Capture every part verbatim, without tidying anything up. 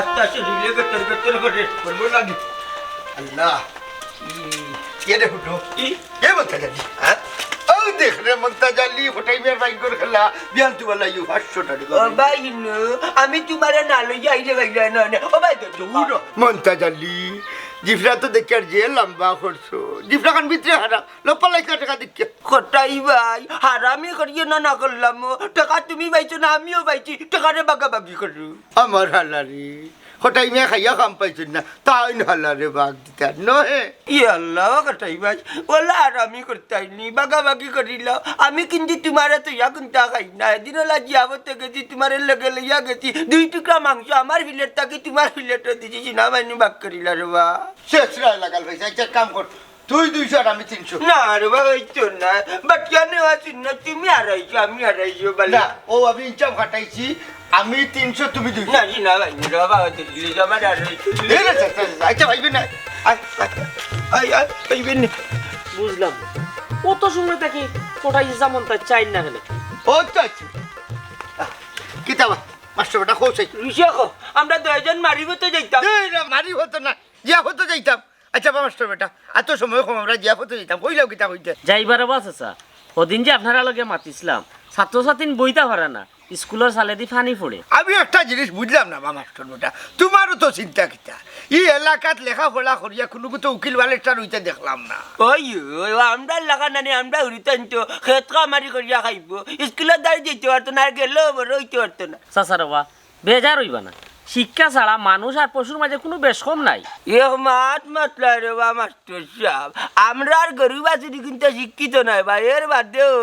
আস্তে আস্তে ঝুলে গেতর গেতর করে পড়বো না নি। আল্লাহ। ই, কে রে ফুটো? ই? কে মন্তাজ আলী? হ্যাঁ? ও দেখ রে মন্তাজ আলী, ফটাই মিয়ার বাইকর খেলা, বিয়ান তুমার লাগিও পাঁচশো টাকা। ও ভাই নু, আমি তুমারে না লইয়া আইলে ভাই না, না। ও ভাই তো দূর। মন্তাজ আলী, জিফরা তো দেখি আর যে লম্বা করছো। জিফরা খান ভিতরে হারা, লপ্পা লাইকা টাকা দেখি। কটাই ভাই, হারামি করিয়ে না না করলাম। টাকা তুমি পাইছো না, আমিও পাইছি। টাকারে বাগাবাগি করু। আমার হালারে, কটাই মিয়া খাইয়া কাম পাইছইন না, তাইন হালারে বাগ দিতা নহে। ই আল্লাহ, কটাই ভাই, ওলা আর আমি করতাই নি, বাগাবাগি করিলাও। আমি কিন্তু তুমারে তো ইয়া কুন্তা খাই না। এদিন ওলা জিয়াফতে গেছি, তুমারে লগে লইয়া গেছি, দুই টুকরা মাংস আমার প্লেট থাকি তুমার প্লেটও দিছি, সিনা মাইনু বাগ করিলা রে বা। শেষ রায় লাগাল ভাই, আচ্ছা, এক কাম কর, তুই দুইশো আর আমি তিনশো। না রে বাবা, এই তো না। বাটিয়া নেওয়া চিহ্ন, তুমি আড়াইশো, আমি আড়াইশো, বালা। না, ও আমি ইনচাম খাটাইছি, আমি তিনশো, তুমি দুইশো। না, জি না ভাই, রে বাবা, হয়তো দিলে জমা আর হয়তো দিলে। এই রে, আচ্ছা, আচ্ছা, আচ্ছা, ভাইবে না। আয়, আয়, আয়, আয়, ভাইবে না। বুঝলাম। অত সময় থাকি কোথায় যেমন তার চাই না গেলে। ও তো আছে। আহ, কিতা বা, মাস্টার বেটা, কও চাই। ঋষি কও, আমরা দুইজন মারিব তো যাইতাম। এই রে, মারিব তো না, জিয়াফতো যাইতাম। আচ্ছা, বা মাস্টার বেটা, এত সময় কম, আমরা জিয়াফতো যাইতাম। কইলাও কিতা কইতে? যাইবার বাস আছে। ওদিন যে আপনারা লগে মাতিছিলাম, ছাত্রছাত্রী বইতা পারে না, স্কুলর সালেদি পানি পড়ে। আমি একটা জিনিস বুঝলাম না, বা মাস্টার বেটা, তুমারও তো চিন্তা কিতা? ই এলাকাত লেখাপড়া করিয়া কুনুগু তো উকিল বালেস্টার অইতে দেখলাম না। ওই, ওই, ও আমরা লাগা নানি, আমরা উড়িতাম তো, খেত কামারি করিয়া খাইব। স্কুলর দাড়ি দিতে পারতো না, আর গেলেও বড় অইতে পারতো না। চাচা রে বা, বেজার অইবা না, শিক্ষা ছাড়া মানুষ আর পশুর মাঝে কুনু বেশকম নাই। এক মাত মাতলা রে বা মাস্টার সাব, আমরার গরু বাছুরি কিন্তু শিক্ষিত নায় বা, এর বাদেও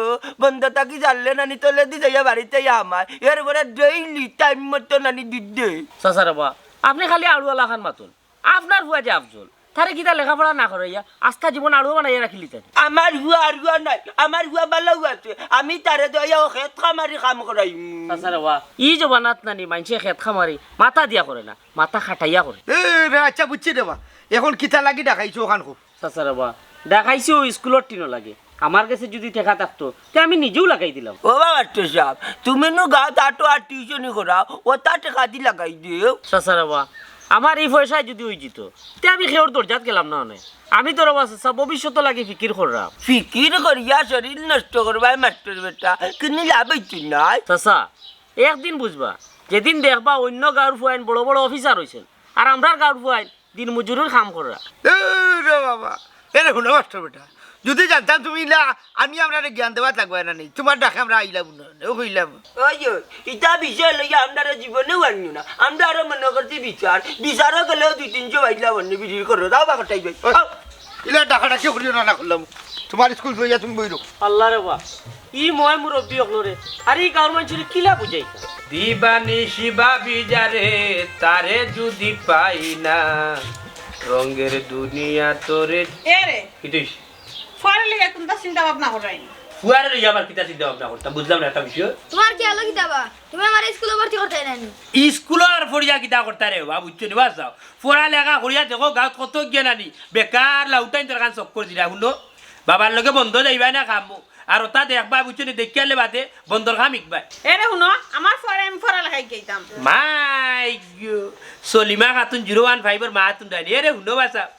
বন্দর থাকি জানলে নানি তলেদি যাইয়া বাড়িত আইয়া হামায়, এর পরে ডেইলি টাইম মতো নানি দুধ দেয়। চাচা রে বা, আপনে খালি আড়ুয়া লাখান মাতুন, আপনার ফুয়া যে আফজল, তারে কিতা লেখাপড়া না করাইয়া আস্তা জীবন আড়ুয়া বানাইয়া রাখিলিতা? আমার ফুয়া আড়ুয়া নায়, আমার ফুয়া বালাউ আছে। আমি তারে দইয়া ও খেত খামারি কাম করাইমু। চাচা রে বা, ই জমানাত নানি মাইনষে খেত খামারি মাথা দিয়া করে না, মাথা খাটাইয়া করে। এ রে, আচ্ছা বুঝছি রে বা, এখন কিতা লাগি ডাকাইছো ওখান খুব? চাচা রে বা, ডাকাইছি ও স্কুলর টিনো লাগে। আমার গেছে যুদি টেকা থাকতো, তে আমি নিজেউ লাগাই দিলাম। ও বা মাস্টার সাব, তুমি নু গাঁওত আটো আর টিউশনি করাও, ওতা টেকা দি লাগাই দেও। চাচা রে বা, আমার ই পয়সায় যুদি অইযিতো, তে আমি কেউর দরজাত গেলাম না অনে। আমি তো রে বা চাচা ভবিষ্যতর লাগি ফিকির কররাম। ফিকির করিয়া শরীর নষ্ট করবায় মাস্টার বেটা, কুনু লাভ অইতো নায়। চাচা, একদিন বুঝবা, যেদিন দেখবা অইন্য গাঁওর ফুয়াইন বড় বড় অফিসার অইছইন, আর আমরার গাঁওর ফুয়াইন দিন মজুরির কাম কররা। এ রে বাবা, এরে হুনো মাস্টার বেটা, যুদি জানতাম তুমি ইলা আনি আমরারে জ্ঞান দেওয়াত লাগবায় না নি, তুমার ডাকে আমরা আইলাম না, ও কইলাম। ওই, ওই, ইতা বিষয় লইয়া আমরারে জীবনেও আনিও না। আমরা আরো মনে করছি বিচার, বিচারও গেলেও দুই তিনশো বাইলা বন্নি বিড়ির করো, দাও বা কটাই ভাই। ওই, আও। ইলা ডাকাডাকি করিও না, না করলাম। তুমার স্কুল লইয়া তুমি বইরো। আল্লাহ রে বা, ই ময় মুরব্বি অকলরে, আর ই গাঁওর মানষরে কিলা বুঝাইতা? দিবানিশি ভাবি যারে, তারে যুদি পাই না, রঙের দুনিয়া তোরে। এ রে, কিতা অইছে? ফুয়ারে লইয়া কুনতা চিন্তা ভাবনা করাইনি? ফুয়ারে লইয়া আবার কিতা চিন্তা ভাবনা করতাম, বুঝলাম না একটা বিষয়। তুমার খিয়ালো কিতা বা? তুমি আমারে স্কুলো ভর্তি করতায় না নি? স্কুলো আর পড়িয়া কিতা করতায় রে বা, বুঝছো নি বা? চাও, পড়া লেখা করিয়া দেখো, গাঁওত কত জ্ঞান আনি, বেকার লাউটাইন তোর কান চক্কর দিরা, হুনো। বাবার লগে বন্দর যাইবায় না কামো। আর ওতা দেখবায়, বুঝছো নি, দেখিয়ালে বাদে বন্দর কাম হিকবায়। এরে হুনো, আমার ফুয়ারে আমি পড়া লেখা হিকাইতাম। মাই গো, সলিমা খাতুন জিরো ওয়ান ফাইভর মা তুন্ডানি। এরে হুনো বা চাও,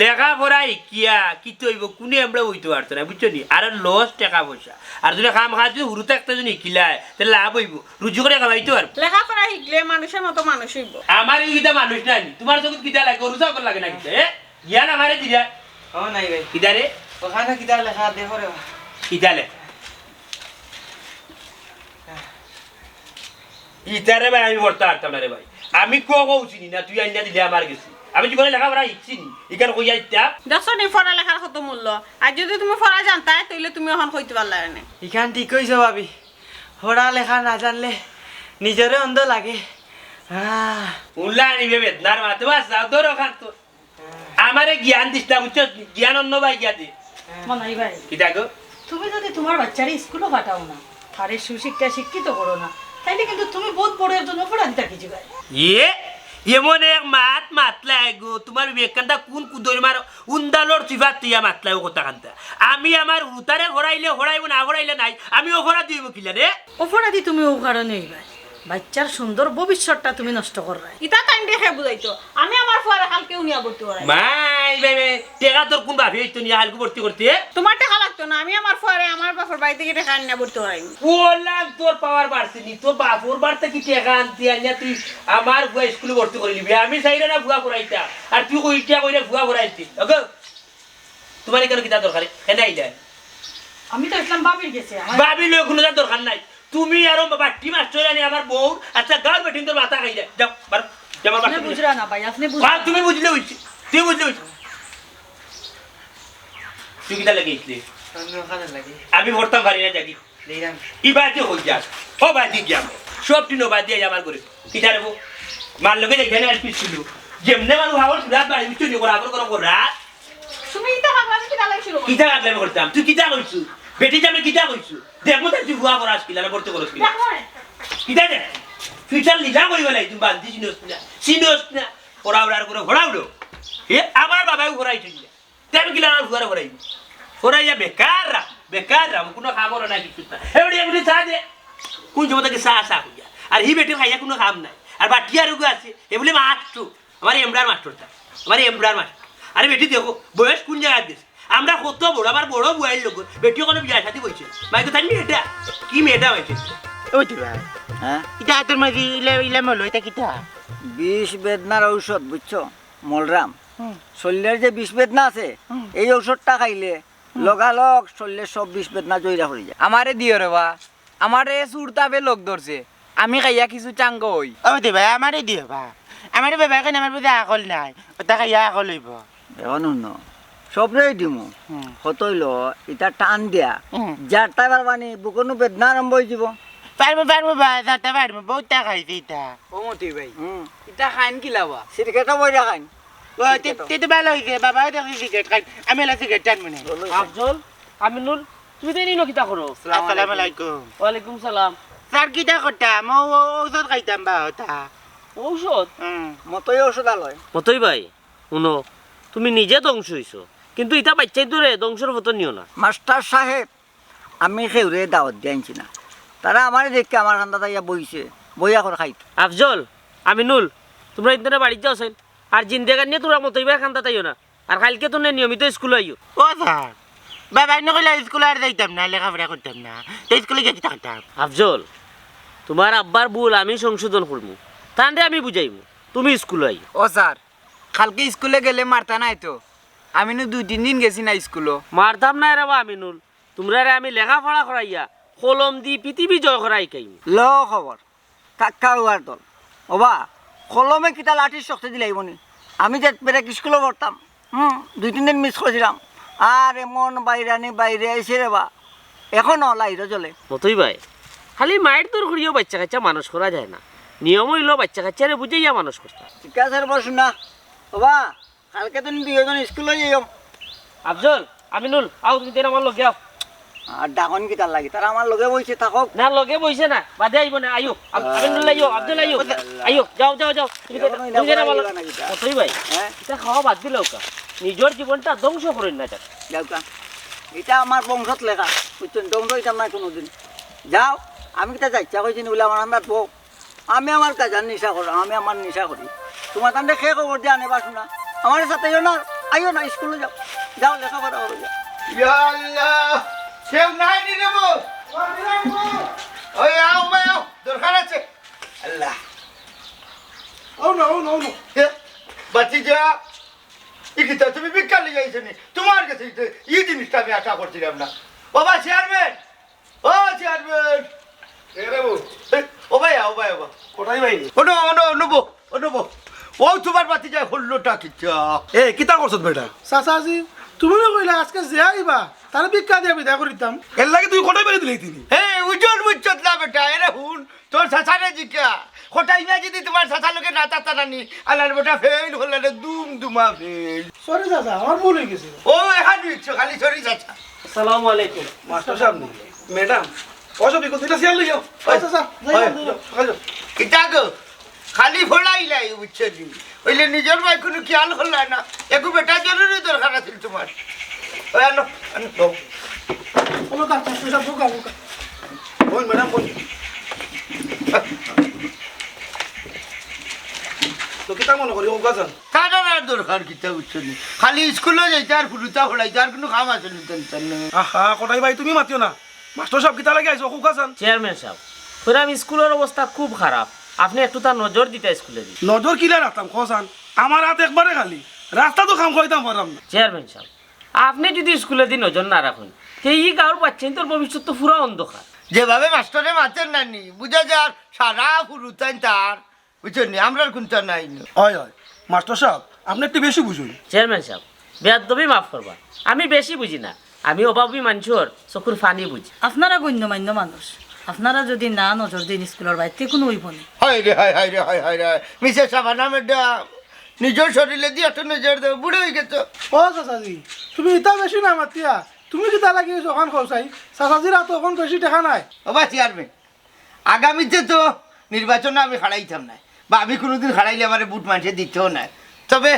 লেখাপড়া হিকিয়া কিতা অইবো, কুনু এমরা অইতো পারতো না, বুঝছো নি? আর লস টেকা পয়সা। আর যুদি কাম কাজ যুদি হুরু থাকতে যুদি হিকিলায়, তে লাভ অইবো, রুজি করিয়া খাওয়াইতো পারবো। লেখাপড়া হিকলে মানুষর মতো মানুষ অইবো। আমার ই কিতা মানুষ নায় নি? তুমার চকুত কিতা লাগে? গরু ছাগল লাগে না কিতা, এ? জ্ঞান আমারে দিরা। ও নাই ভাই। কিতা রে? ওখানো কিতা লেখা দেখো রে বা। কিতা লেখা? ইতারে ভাই আমি পড়তা পারতাম না রে ভাই। আমি ক খ চিনি না, তুই আইনা দিলে আমার গেছে। আমি জীবনে লেখাপড়া হিকছি নি, ইখান কইয়া ইতা। দেখছো নি পড়া লেখার কত মূল্য? আর যুদি তুমি পড়া জানতায়, তাইলে তুমি অখন কইতে পারলায় নে। ইখান ঠিক কইছো ভাবি, পড়া লেখা না জানলে নিজরে অন্ধ লাগে। আহ। উল্লা আনিবে বেদনার মাতে বাস, যাও ধরো খান তো। আমারে জ্ঞান দিস না, বুঝছো? জ্ঞান অন্য ভাই গিয়া দে। মনাই ভাই, কিতা গো? তুমি যুদি তুমার বাইচ্চারে স্কুলো পাঠাও না, তারে সুশিক্ষা শিক্ষিত করো না, তাইলে কিন্তু তুমি বউত বড় একজন অপরাধী থাকি যিবায়। ইয়ে, এমন এক মাত মাতলায় গো, তুমার বিবেকখানটা কুন কুদইর মার উন্দালর সিফাত তুইয়া মাতলায় ও কথাখানটা। আমি আমার হুরুতারে হরাইলে হরাইবো, না হরাইলে নাই, আমি অপরাধী অইমু কিলা রে? অপরাধী তুমি অউ কারণে অইবায়, বাচ্চার সুন্দর ভবিষ্যৎটা তুমি নষ্ট কররায়। ইতা তাইনরে কে বুঝাইতো? আমি আমার ফুয়ারে কালকেউ নিয়া ভর্তি করাইমু। মাই, মাই, মাই, টেকা তোর কুন বাপে দিতো নিয়া কালকু ভর্তি করতে? তুমার টেকা লাগতো না, আমি আমার ফুয়ারে আমার বাপর বাড়ি থাকি টেকা আনিয়া ভর্তি করাইমু। ওলান তোর পাওয়ার বাড়ছে নি, তোর বাপর বাড়ি থাকি টেকা আনতে আনিয়া তুই আমার ফুয়া স্কুলো ভর্তি করি নিবি। আমি চাইরাম না ফুয়া পড়াইতা, আর তুই কইটা কইরা ফুয়া পড়াইতে। ওগো, তুমার ইখানো কিতা দরকার? এনে আইলে আমি তো ইসলাম ভাবির গেছে, আমার ভাবি লই কুনু দরকার নাই। তুমি আরো বাট্টি মাস্টর আনি আমার বউ, আচ্ছা, গাঁর বেটিন্তর মাথা খাইরায়। যাও, বারো, যাও, আমার আপনি বাট্টি। বুঝরা না ভাই, আপনি বুঝরা না। তুমি বুঝলে অইছে, তুই বুঝলে অইছে। তুই কিতা লাগি আইছলি? আমি ওখানে লাগি। আমি পড়তাম পারি না, যাগি। দেখলাম। ই বাদে হই যাস। ও বাদি গিয়া। সব দিন ও বাদি আই আমার ঘরে। কিতা রে বউ? মার লগে দেখে না, এলপি ছিল। যেমনে মানুষ হাওর সুরাত বাড়ি উঠছে নি, করা, করা, করা। তুমি ইতা পাগলামি কিতা লাগি শুরু করছো? কিতা পাগলামি করতাম? তুই কিতা কইছু? বেটি যাবে কিতা কইছু? দেখবো তাই তুই ফুয়া করাস কিলা, না পড়তে করস কিলা? দেখবো রে। কিতা দেখ? ফিউচার লিজা কই গেলাই তুই বান্দি চিনস না। চিনস না। ওরা ওরা করে ঘোরা উঠো। এ আমার বাবাও ঘোরাই ঠিক না। তে আমি কিলা আমার ফুয়ারে ঘোরাই? ঘোরাইয়া বেকার রাম, বেকার রাম, কুনু কাম ওর না কিছু না। এ বেটি, এ বেটি চা দে। কুন সময় থাকি চা, চা কইয়া? আর হি বেটির খাইয়া কুনু কাম নাই। আর বাট্টি আর ওগু আছে, এ বলে মাস্টর। আমার এমডার মাস্টরটা। আমার এমডার মাস্টর। আরে বেটি দেখো, বয়স কুন জাগাত গেছে? আমরা কত বড়, আমার বড় বুয়াইর লোক। বেটি ওখানে বিয়া শাদি বইছে। মাই তো তাই মেয়েটা। কি মেয়েটা হয়েছে? ওই তো ভাই। হ্যাঁ? ইটা হাতর মাঝে ইলা, ইলা মল, ইটা কিতা? বিষ বেদনার ঔষধ, বুঝছো? মলরাম। হুম। শরীরের যে বিষ বেদনা আছে, হুম। এই ঔষধটা খাইলে হুম। লগালগ শরীরের সব বিষ বেদনা জইরা পড়ি যায়। আমারে দিও রে বা। আমারে সুরতাপে লগ ধরছে, আমি খাইয়া কিছু চাঙ্গ হই। ও দে ভাই, আমারে দিও বা, আমারে বাবা কেন আমার বুঝে আকল নাই, ওটা খাইয়া আকল হইব। এখন হুনো, সবরেই দিমু। হুম। কত হইলো, ইটা টান দিয়া, হুম। যারটা পারবানি, বুকনু বেদনা আরম্ভ হয়ে যাব। পারমু, পারমু বা, যারটা পারমু, বহুত টাকা হইছে ইটা। ও মতি ভাই, হুম। ইটা খাইন কি লাবা? সিগারেটও বইরা খাইন। ও, তে, সিগারেটও। তে তো ভালো হইছে, বাবা দেখি সিগারেট খাইন, আমি এলা সিগারেট টানবো না। ভালো হইছে। আফজল, আমিনুল, তুমি তো এনে কিতা করো? আসসালামু আলাইকুম। ওয়ালাইকুম সালাম। স্যার, কিতা করতাম? ও, ও, ঔষধ খাইতাম বা ওটা। ঔষধ? হুম। মতই ঔষধ আলয়। মতই ভাই, হুনো, তুমি নিজে ধ্বংস হইছো, কিন্তু ইতা বাচ্চাইন্তরে ধ্বংসর পথো নিও না। মাস্টার সাহেব, আমি কেউরে দাওয়াত দিয়া আনছি না। তারা আমারে দেখে আমার কান্দাত আইয়া বইছে, বইয়া করে খাইতো। আফজল, আমিনুল, তুমরা ইন্তনে বাড়িত যাও চাইন। আর জিন্দেগানিয়ে তুমরা মতই ভাইর কান্দাত আইও না। আর কাইলকে তুনে নিয়মিত স্কুলো আইও। ও স্যার, বাবায় নু কইলা স্কুলো আর যাইতাম না, লেখাপড়া করতাম না, তো স্কুলো গিয়া কিতা করতাম? আফজল, তুমার আব্বার ভুল আমি সংশোধন করমু, তানরে আমি বুঝাইমু, তুমি স্কুলো আইও। ও স্যার, কাইলকে স্কুলো গেলে মারতা নায় তো? আমি নু দুই তিন দিন গেছি না স্কুলো। মারতাম নায় রে বা আমিনুল, তুমরারে আমি লেখাপড়া করাইয়া কলম দি পৃথিবী জয় করা হিকাইমু। ল খবর। কাক্কা উয়ার দল। ওবা, কলমে কিতা লাঠির শক্তি দিলাইবনি? আমি যে ব্রেক স্কুলো পড়তাম, হুম, দুই তিন দিন মিস করছিলাম। আর এমন বাইরানি বাইরে আইছে রে বা, এখনো লাইরো জ্বলে। মতই ভাই, খালি মাইর দৌড় করিও বাচ্চা কাচ্চা মানুষ করা যায় না। নিয়ম হইলো বাচ্চা কাচ্চারে বুঝাইয়া মানুষ করতা। ঠিক আছে রে বা, শুনা। ওবা, কাইলকে তুমি দুইজন স্কুলো যাইও। আফজল, আমিনুল, আও তুমি দেন আমার লগে আও। আর ডাকন কিতার লাগি? তারা আমার লগে বইছে, থাকউক। না, লগে বইছে না, বাদে আইবো না, আইও। আফ-, আমিনুল, আইও, আফজল, আইও। আইও, যাও, যাও, যাও। তুমি দেন, এখন তুমি দেন আমার লগে। না কিতা? কতই ভাই? হ্যাঁ? ইতা খাওয়া বাদ দিলাউক্কা। নিজর জীবনটা ধ্বংস করইন না যাতে। যাউক্কা। ইতা আমার বংশত লেখা। বুঝছইন? ধ্বংস হইতাম না কোনোদিন। যাও, আমি কিতা যাইচ্ছা কইছি নি বলে আমার আমরা বউ। আমি আমার কাজার নিশা করলাম, আমি আমার নিশা করি। তুমার তান্ডে খে খবর দিয়া আনে বাসু না। আমার সাথে আইও না, আইও না, স্কুলো যাও। যাও, লেখাপড়া করো, যাও। ইয়া আল্লাহ, কেউ নাই নি রে বউ? ওই আও, ভাই, আও, দরকার আছে। আল্লাহ। আও না, আও না, আও না। হে, বাতি যা। ই কিতা, তুমি ভিক্ষা লইয়া আইছো নি? তুমার গেছে ই, ই জিনিসটা আমি আশা করছিলাম না। বাবা চেয়ারম্যান, ও চেয়ারম্যান। এ রে বউ। এ, ও ভাই, ও ভাই, ও ভাই। কোথায় ভাই? ও নো, ও নো, ও নো বউ, ও নো বউ। ও তুমার বাতি যায় হল্লোটা কিচ্ছা। এ, কিতা করছত বেটা? চাচাজি, তুমি না কইলা আজকে যে আইবা, তারে ভিক্ষা দিয়া বিদায় করিতাম। এর লাগি তুই কোথায় বেরিয়ে দিলি তিনি? এ, উজন বুঝছত না বেটা, এরে হুন, তোর চাচারে জিকা। কোথায় না যদি তুমার চাচার লগে না চাচা নানি, আলার বেটা ফেল হল রে, দুম দুমা ফেল। সরি চাচা, আমার ভুল হয়ে গেছে। ও, এখন বুঝছো, খালি সরি চাচা। আসসালামু আলাইকুম। মাস্টার সাহেব নি? ম্যাডাম, ও সব ইকো দুইটা চেয়ার লইও। ওই, আচ্ছা, স্যার, যাই ওই। হোক, যাই হোক, সকালে যাও। কিতা গো? খালি ফড়াইলাই, বুঝছো নি? অইলে নিজর ভাই কোনো খেয়াল করলাই না। একটু বেটা জরুরি দরকার আছিল তুমার। ওই আনো, আনো, বউ। বলো, ডাক্তার, তুই সব ঢুকা, ঢুকা। বল, ম্যাডাম, বল। তো কিতা মনো করি, কউক্কা চাইন? তারার আর দরকার কিতা, বুঝছো নি? খালি স্কুলো যাইতা আর ফুরুতা পড়াইতা, আর কুনু কাম আছে নি তান তান? আহা, কটাই ভাই, তুমি মাতিও না। মাস্টর সাব, কিতা লাগি আইছো, কউক্কা চাইন? চেয়ারম্যান সাব, কইরাম স্কুলর অবস্থা খুব খারাপ, আপনে একটু তার নজর দিতা স্কুলদি। নজর কিলা রাখতাম, কও চাইন? আমার আত একবারে খালি, রাস্তাত তো কাম করাইতাম পাররাম না। চেয়ারম্যান সাব, আপনে যুদি স্কুলদি নজর না রাখইন, তে ই গাউর বাইচ্চাইন্তর ভবিষ্যৎ তো পুরা অন্ধকার। যেভাবে মাস্টরে মাতের নানি, বুঝা যার সারা ফুরুতাইন তার, বুঝছো নি? আমরার কুনতা নাই নি। অয়, অয়, মাস্টর সাব, আপনে একটু বেশি বুঝইন। চেয়ারম্যান সাব, বেয়াদবি মাফ করবা, আমি বেশি বুঝি না, আমি অভাবি মানষর চকুর পানি বুঝি। আপনারা গণ্যমান্য মানুষ, আপনারা যুদি না নজর দেইন স্কুলর বাইরে, তে কুনু অইবো নি। হায় রে হায়, হায় রে হায়, হায় রে হায়। মিসেস শাবানা ম্যাডাম, নিজর শরীরদি একটু নজর দেও, বুড়া অইগেছো। ও চাচাজি, তুমি ইতা বেশি না মাতিয়া, তুমি কিতা লাগি অখান কও চাই? চাচাজির আতো অখন বেশি টেকা নাই। ও বা চেয়ারম্যান, আগামীতে তো নির্বাচনো আমি খাড়াইতাম নায়, বা আমি কুনুদিন খাড়াইলে আমারে ভোট মানষে দিতোও নায়। তবে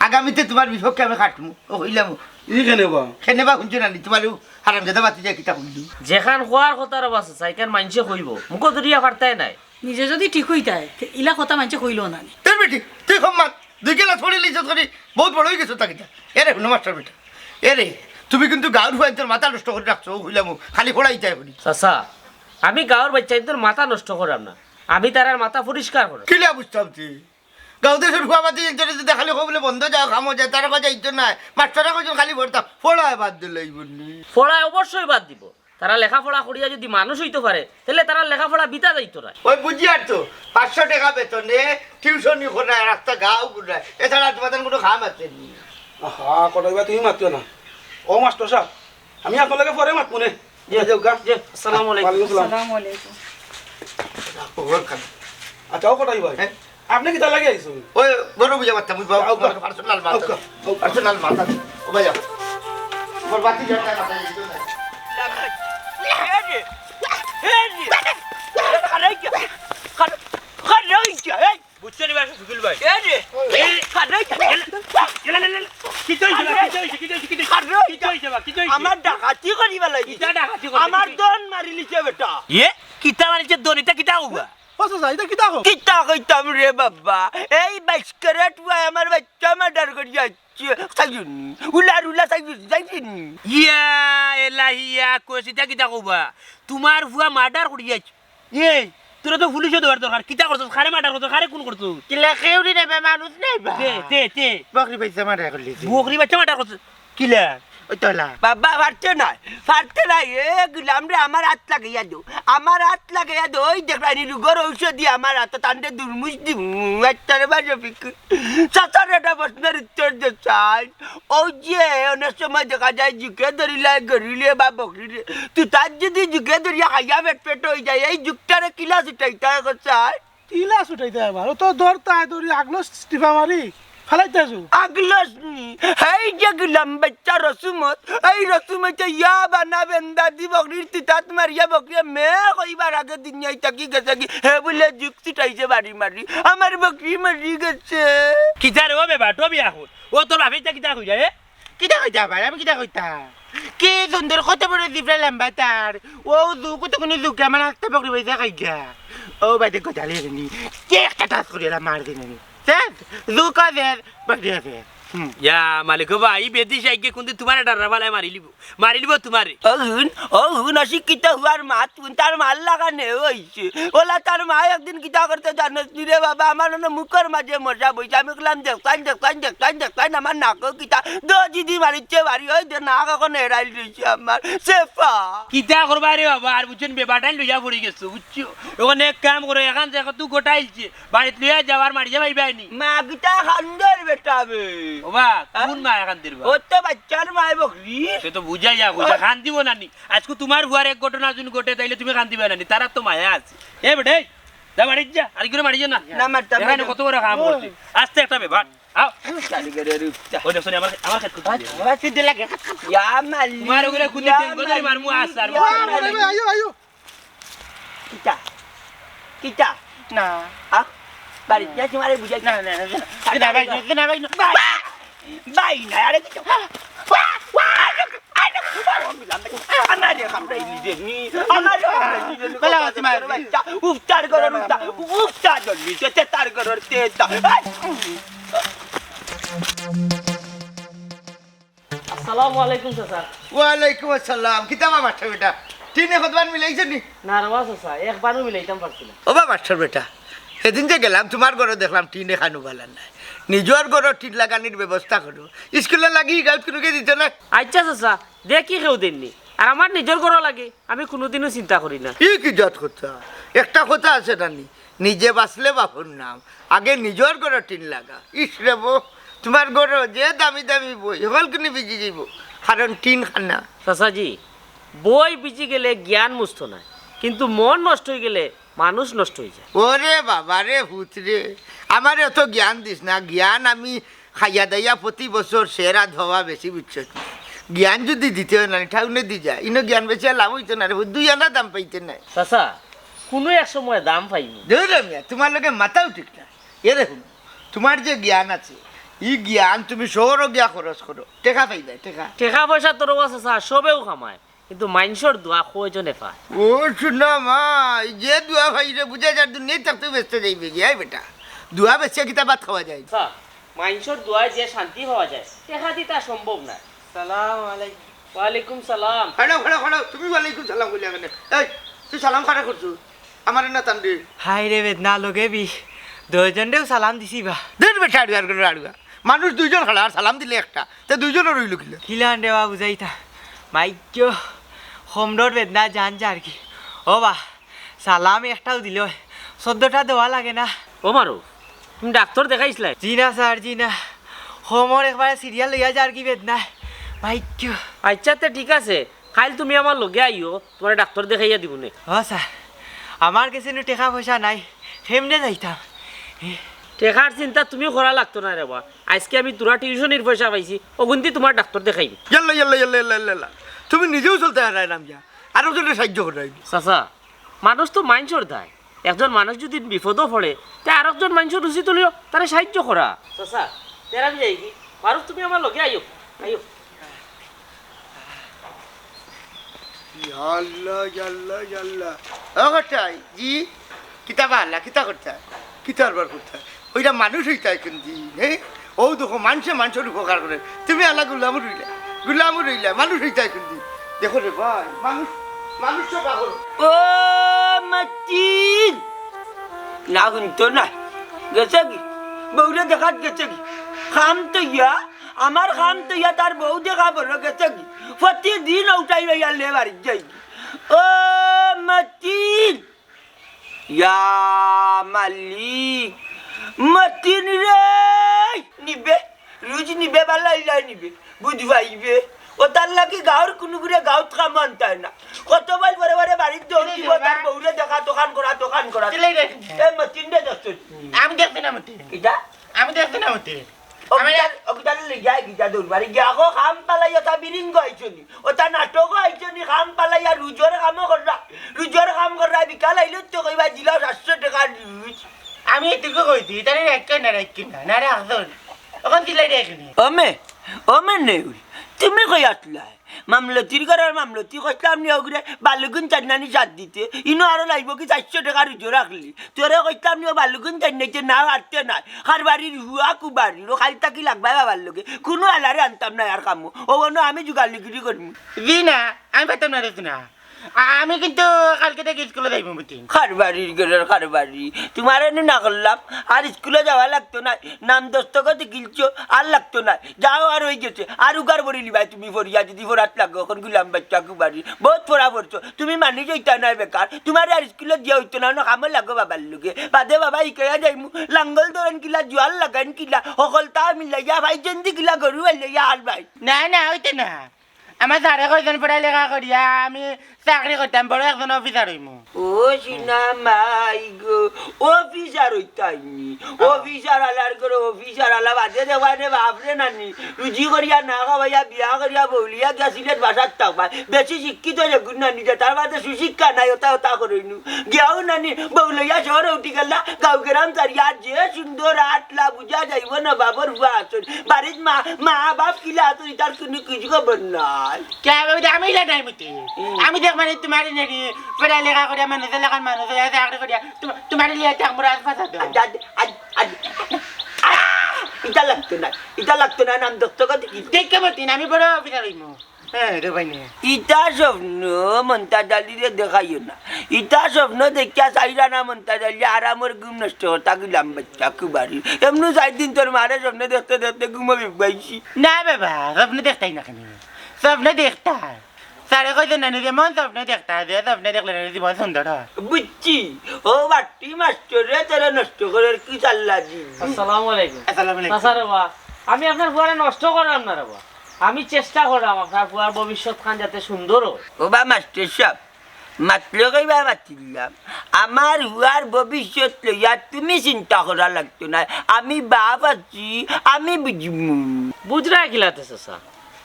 আগামীতে তুমার বিপক্ষে আমি খাটমু, অউ কইলাম। ই কেনে বা? কেনে বা হুনছো না নি? তুমার অউ হারামজাদা ভাতিজায় কিতা কইলো? যেখান কওয়ার কথা রে বা চাচা, ইখান মানষে কইবো, মুখো ধরিয়া পারতায় নায়। নিজে যুদি ঠিক অইতায়, তে ইলা কথা মানষে কইলো না নি। তোর বেটি, তুই কম মাত, দুই গেলাস পানি লইছস করি, বউত বড় অইগেছস তা কিতা? এরে হুনো মাস্টর বেটা, এরে, তুমি কিন্তু গাউর ফুয়াইন্তর মাথা নষ্ট করি রাখছো, অউ কইলাম, খালি পড়াইতায় করি। চাচা, আমি গাউর বাইচ্চাইন্তর মাথা নষ্ট করাম না, আমি তারার মাথা পরিষ্কার করাম। কিলা বুঝতাম তে? গাউর দেশর ফুয়া ভাতিজাইন্তরে যুদি খালি কও বুলে বন্ধ যাও, কামো যাও, তারা কয় যাইতো নায়, মাস্টরে কইছইন খালি পড়তা, পড়ায় বাদ দিলে অইবো নি। পড়ায় অবশ্যই বাদ দিবো। তারা লেখাপড়া করিয়া যুদি মানুষ অইতো পারে, তাইলে তারার লেখাপড়া বৃথা যাইতো নায়। অয় বুঝিয়ার তো, পাঁচশো টেকা বেতনে টিউশনি করায়, রাস্তা গাউ ঘুরায়, এছাড়া তুমার কুনু কাম আছে নি? আহা, কটাই বা তুমি মাতিও না। ও মাস্টর সাব, আমি আপনার লগে পরে মাতমু নে। জি, যাও গা। জি, আসসালামু আলাইকুম। ওয়ালাইকুম আসসালাম। আসসালামু আলাইকুম। খবর খান। আচ্ছা, ও কটাই ভাই, হ্যাঁ? আপনে কিতা লাগি আইছইন? ওই, বড় বুঝা মারতাম, ওই বাবা, আউক্কা। আমার পার্সোনাল মাথা। আউক্কা, আউক্কা। পার্সোনাল মাথা। ও ভাইয়া, আমার বাতি জ্বালটা মাথা দিতে না। বুঝছো নি ভাই, সুখিল ভাই? এ রে, খারে, এলা, এলা, এলা, এলা। কিতা অইছে বা, কিতা অইছে, কিতা অইছে, কিতা অইছে? খারে, কিতা অইছে বা, কিতা অইছে? আমার ডাকাতি করিবার লাগি। কিতা ডাকাতি করিবার লাগি? আমার দন মারিলিছে বেটা। এ? কিতা মারিলিছে দন? ইতা কিতা কইবা? ও চাচা, ইতা কিতা কও? কিতা কইতাম রে বাবা, এই বাইশ ক্যারেট ফুয়ায় আমার বাইচ্চা মার্ডার করিয়া আইছে, চাইছইন নি? উলার উলা চাইছইন নি? ইয়া এলাহিয়া, কইছি ইতা কিতা কইবা? তুমার ফুয়া মার্ডার করিয়া আইছে। এই, তোরা তো পুলিশো দেওয়ার দরকার। কিতা করছস? কারে মার্ডার করছস? কারে খুন করছস? কিলা কেউরে নাই বা, মানুষ নাই বা। তে, তে, তে। বকরি বাইচ্চা মার্ডার করিলিছে। বকরি বাইচ্চা মার্ডার করছস? কিলা? ওই তো হলা। বাবা, পারতে নায়, পারতে নায়। এ গুলাম রে, আমার আত লাগাইয়া দেও, আমার আত লাগাইয়া দেও। ওই দেখরায়নি, রুগর ঔষধি আমার আতো, তানরে দুরমুশ দিমু। আচ্ছা রে বা রফিক, চাচার একটা প্রশ্নর উত্তর দে চাই। অউ যে অনেক সময় দেখা যায় জুকে ধরিলায় গরুরে বা বকরিরে, তুতাত যুদি জুকে ধরিয়া খাইয়া পেট পেট অইযায়, এই জুকটারে কিলা ছুটাইতায় কও চাই? কিলা ছুটাইতায় আবার? অউ তো ধরতায়, ধরি আগলস টিপা মারি ফালাইতায় জুক। আগলস নি, হেই যে গুলাম বাইচ্চা রসুমত, এই রসুমতে ইয়া বানা বেন্দা দি বকরির তুতাত মারিয়া বকরিয়ে মে কইবার আগে দুনিয়াত থাকি গেছেগি, হে বুলে জুক ছুটাইছে বাড়ি মারি, আমার বকরি মরি গেছে। কিতা রে ও বেবাটো বিয়া কর? ও তোর বাপে ইতা কিতা কইরা, এ? কিতা কইতা আবার? আমি কিতা কইতাম? কি সুন্দর, কত বড় জিবরা লাম্বা তার। অউ জুক, অতখানি জুকে আমার আস্তা বকরি বাইচ্চা খাইগা। ও বাইদে গজালি রে নি। কে একটা টাচ করি এলা মার দিন আমি। শেষ, জুকও শেষ, বকরিও শেষ। হুম। ইয়া মালিক বা, ই বেদিশাইয়ে কুনদিন তুমারে ডাররা ফালায় মারিলিবো। মারিলিবো তুমারে। ও হুন, ও হুন, অশিক্ষিত ফুয়ার মাত হুন, তার মার লাখান অইছে। অলা তার মায় একদিন কিতা করছে জানোস নি রে বাবা, আমার অনো মুখর মাঝে মশা বইছে, আমি কইলাম, "দেখছইন, দেখছইন, দেখছইন, দেখছইন, আমার নাকো কিতা?" দো জিদি মারিছে বাড়ি, ওই দে নাক অখন এরাইল রইছে আমার। চেপা। কিতা করবা রে বাবা, আর বুঝছইন বেবাটাইন লইয়া পড়ি গেছো, বুঝছো? অখন এক কাম করো, এখান থাকি তো গোটাইলছে, বাড়িত লইয়া যাও, আর মারিয়া পাইবায় নি। মা কিতা কান্দর বেটা বে। ও বা, হ্যাঁ? কুন মায় কান্দর বা? ও তো বাইচ্চার মায় বকরি। সে তো বুঝাইয়া কইছে, কান্দিবো না নি। আইজকু তুমার ফুয়ার এক ঘটনা যুদি ঘটে, তাইলে তুমি কান্দিবায় না নি, তারার তো মায়া আছে। এ বেটা, এই, যা বাড়িত যা, আর কিরে বাড়িত যা না। না, মারতাম না। এখানে কত বড় কাম করছে। আস্তে একটা বেবাট। আও। চালি করে রূপটা। ওই দেখছো নি, আমার, আমার খেত কুত্তা দিয়ে। আমার সিদ্ধ লাগে। ইয়া মালি। তোমার ওগুলো কুত্তা ইয়া দিয়ে, কোথায় মালি, মারমু আস আর ইয়া মারমু। মালি। আইও, আইও। কিতা? কিতা? না। আ? বাড়িত যা তোমারে বুঝাই। না, না, না, না। না, ভাই, না, না, ভাই, না। ভাই, ভাই না, আরে কিতা? আমারে কামড়াইলি রে নি, আমারে কামড়াইলি রে নি, বালা কথা আছে মারি। বাচ্চা, উফতার ঘরর উফতা, উফতা জলদি, তে তার ঘরর তে তা। আসসালামু আলাইকুম চাচা। ওয়ালাইকুম আসসালাম। কিতা বা মাস্টার বেটা, টিনে কতবার মিলাইছো নি? না রে বা চাচা, একবারও মিলাইতাম পারছি না। ও বা মাস্টার বেটা, সেদিন যে গেলাম তুমার ঘরো, দেখলাম টিন এখানও বালা নাই। নিজর ঘরো টিন লাগানির ব্যবস্থা করো। স্কুলর লাগি গাউত কুনুকে দিতো না? আইচ্ছা চাচা, দেখি কেউ দেইন নি। আর আমার নিজর ঘরো লাগে, আমি কুনুদিনও চিন্তা করি না। ই কি জাত কথা? একটা কথা আছে না নি, নিজে বাঁচলে বাপর নাম। আগে নিজর ঘরো টিন লাগা। ইস রে বো, তুমার ঘরো যে দামি দামি বই, হকলকুনি ভিজি যাইবো, কারণ টিন খানা। চাচাজি, বই ভিজি গেলে জ্ঞান মুছতো নায়, কিন্তু মন নষ্ট অইগেলে মানুষ নষ্ট অইযায়। ওরে বাবা রে, পুত রে, আমারে অত জ্ঞান দিস না। জ্ঞান আমি খাইয়া দাইয়া প্রতি বছর সেরা ধোয়া বেশি বুঝছত। জ্ঞান যুদি দিতে অয় না, টাউনে দি যা। ইনো জ্ঞান বেচিয়া লাভ অইতো না রে, দুই আনা দাম পাইতে নায়। চাচা, কুনু এক সময় দাম পাইমু। ধুর মিয়া, তুমার লগে মাথাও ঠিক না। এরে হুনো, তুমার যে জ্ঞান আছে, ই জ্ঞান তুমি শহরো গিয়া খরচ করো, টেকা পাইবায়, টেকা। টেকা পয়সা তো রে বা চাচা সবেউ কামায়, কিন্তু মাইনষর দোয়া কয়জনে পায়? ও সোনা মাই, যে দোয়া পাইরে বুঝা যার দুনিয়াত থাকতে বেচতে যাইবে গিয়া, এই বেটা। দোয়া বেচিয়া কিতা ভাত খাওয়া যায়? চাচা, মাইনষর দোয়ায় যে শান্তি পাওয়া যায়, টেকা দি তা সম্ভব নায়। সালাম আলাইকুম। ওয়ালাইকুম সালাম। খাড়াও, খাড়াও, খাড়াও। তুমি ওয়ালাইকুম সালাম কইলা কেনে? এই, তুই সালাম কারে করছস? আমারে না তানরে? হায় রে বেদনা, লগে বি দশজনরেউ সালাম দিছি বা। ধুর বেটা, আড়ুয়ার ঘরর আড়ুয়া। মানুষ দুইজন খাড়া আর সালাম দিলে একটা, তে দুইজনর অইলো কিলা? কিলান রে বা বুঝাইতা? মাইক্য, কমরর বেদনা জান যার কি। ও বা, সালাম একটাউ দিলে অয়, চৌদ্দটা দেওয়া লাগে না। ও মারু, তুমি ডাক্তর দেখাইছলায়? জি না স্যার, জি না। কমর একবারে সিরিয়াল লইয়া যার কি বেদনায়। মাইক্য। আইচ্ছা, তে ঠিক আছে, কাইল তুমি আমার লগে আইও, তুমারে ডাক্তর দেখাইয়া দিমুনে। ও স্যার, আমার গেছে নু টেকা পয়সা নাই, কেমনে যাইতাম? টেকার চিন্তা তুমি করা লাগতো নায় রে বা। আইজকে আমি থুড়া টিউশনির পয়সা পাইছি, অগুনদি তুমার ডাক্তর দেখাইমু। ইয়াল্লা, ইয়াল্লা, ইয়াল্লা, ইয়াল্লা, ইয়াল্লা। তুমি নিজেউ চলতে হারাইলাম গিয়া, আরকজনরে সাইয্য করাইলাম। চাচা, মানুষ তো মাইনষর দায়। একজন মানুষ যুদি বিপদো পড়ে, তে আরকজন মাইনষর উচিত অইলো তারে সাইয্য করা। চাচা, তেরা আমি যাইগি। মারুফ, তুমি আমার লগে আইও, আইও। ইয়াল্লা, ইয়াল্লা, ইয়াল্লা। ও কটাই, জি? কিতা বা আল্লা, কিতা করতা? কিতা আরবার করতা? অইরা মানুষ অইতা কুনদিন, হে? অউ দেখো, মানষে মানষর উপকার করে। তুমি আল্লা গুলামও রইলা, গুলামও রইলা, মানুষ অইতা কুনদিন? দেখো রে ভাই, মানুষ, মানুষ তো পাগল। ও মতিন! না হুনতো না। গেছে কি? বউরে দেখাত গেছে কি? কাম থইয়া, আমার কাম থইয়া তার বউ দেখা বড় গেছে কি? প্রতিদিন অউটাই লইয়া লে বাড়িত যাই। ও মতিন! ইয়া মালিক, মতিন রে! নিবে, রুজ নিবে, বালা ইলাই নিবে, বুঝ পাইবে। অতার লাগি গাঁওর কুনুগুরে গাঁওত কামো আনতায় না। কত মাইল বারে বারে বাড়িত দৌড় দিব, তার বউরে দেখাত, অখান করাত, অখান করাত। চিল্লাই রে। এ মতিন রে দেখছস? আমি দেখছি না মতিন। কিতা? আমি দেখছি না মতিন। অগিটার, অগিটার লইয়া গিয়া দৌড় মারি গিয়া, আগো কাম পালাইয়া তা বিরিং গাইছনি। অতা নাটকো আইছনি, কাম পালাইয়া রুজর কামও কররা। রুজর কাম কররা, বিকাল আইলে তো কইবা, "দিলাও সাতশো টেকা রুজ।" আমি এটুকু কইছি, তারে রাখকে না, রাখকে না, না রাখছন। অখন চিল্লাই রাখনি। ওমে, ওমে নেউল, তুমি কই আছলায়? মামলতির ঘরর মামলতি কইছলাম নি অগুরে বালুগুন চান্নানি সাত দিতে। ইনো আরো লাইবো কি চাইরশো টেকা রুজো রাখলি? তোরে কইতাম নি, ও বালুগুন জান্নাইতে না পারতে নায়। কারবারির হুয়া কুবারির, ও খালি থাকি লাগবায় বাবার লগে। কুনু আলারে আনতাম নায় আর কামো। ও অনো আমি জুগালিগিরি করমু। জি না, আমি পাইতাম না রে সোনা। আ-, আমি কিন্তু কালকে থাকি স্কুলো যাইমু মতিন। কারবারির ঘরর কারবারি। তুমারে নু না করলাম, আর স্কুলো যাওয়া লাগতো নায়। নাম দস্তখত গিলছো, আর লাগতো নায়। যাও আর অই গেছে। আর উগার পড়িলিবায় তুমি পড়িয়া, যুদি পড়াত লাগো, অখন গুলাম বাইচ্চা কুবারি। বউত পড়া পড়ছো। তুমি মানি যাইতায় নায় বেকার। তুমারে আর স্কুলো দিয়া অইতো নায়, অনো কামো লাগো বাবার লগে। বাদে বাবা হিকাইয়া যাইমু, লাঙ্গল ধরইন কিলা, জুয়াল লাগাইন কিলা, হকলতা মিলাইয়া, ভাই জেন্দি কিলা, গরু বাইলাইয়া আর ভাই। না, না, অইতো না। আমার স্যারে কইছন পড়ালেখা করিয়া, আমি চাকরি করতাম, বড় একজন অফিসার অইমু। ও সিনা মাই গো, অফিসার অইতায়নি। অফিসার আলার ঘরো অফিসার আলা বাদে দেওয়ানে বাপরে নানি। রুজি করিয়া না খাওয়াইয়া বিয়া করিয়া বউলিয়া গেছিলেন বাসার থাকবায়। বেশি শিক্ষিত যেগুন নানি যে তার বাদে সুশিক্ষা নাই, ওটা ওটা করইনু। গিয়াও নানি বউ লইয়া শহরে উঠি গেলা, গাঁও গ্রাম ছাড়িয়া যে সুন্দর আটলা বুঝা যাইব না বাবর ফুয়া আছইন। বাড়িত মা, মা বাপ কিলা আছইন, ইতার কুনু কিছু খবর নাই। কে আমি, আমি ইলা নাই মতি। হুম। আমি দেখ মানে তোমার নেড়ি, পড়া লেখা করিয়া মানুষ এলাকার মানুষ হইয়া চাকরি করিয়া তোমার, তোমার লিয়া চাক মুরা ফাঁসা দেব। আজ, আজ, আজ, আজ, ইটা লাগতো না, ইটা লাগতো না, নাম দস্তখত কি? দেখে মতি, আমি বড় অফিসার অইমু। হ্যাঁ, রে ভাই নে। ইতা স্বপ্ন মন্তাজ আলীরে দেখাইও না। ইতা স্বপ্ন দেখিয়া চাইরা না মন্তাজ আলী, আরামর ঘুম নষ্ট করতা গিলাম বাচ্চা কুবারি। এমনু চাইর দিন তোর মারে স্বপ্ন দেখতে দেখতে ঘুমো বিবাইছি। না বাবা, স্বপ্ন দেখতাই না কেনে? স্বপ্ন দেখতাই। স্যারে কইছে না, নিজে মন স্বপ্ন দেখতাই, যে স্বপ্ন দেখলে না জীবন সুন্দর হয়। বুঝছি, ও বাট্টি মাস্টরে তোরে নষ্ট করার কি চাল্লা দিবি? আসসালামু আলাইকুম। আসসালামু আলাইকুম। চাচা রে বা, আমি আপনার ফুয়ারে নষ্ট করলাম না রে বা। আমি চেষ্টা করলাম আপনার ফুয়ার ভবিষ্যৎ খান যাতে সুন্দর হয়। ও বা মাস্টার সাহেব, মাত্র কইবা মাতিলাম, আমার ফুয়ার ভবিষ্যৎ লইয়া তুমি চিন্তা করা লাগতো না, আমি বাপ আছি, আমি বুঝমু। বুঝরায় কিলাতে চাচা,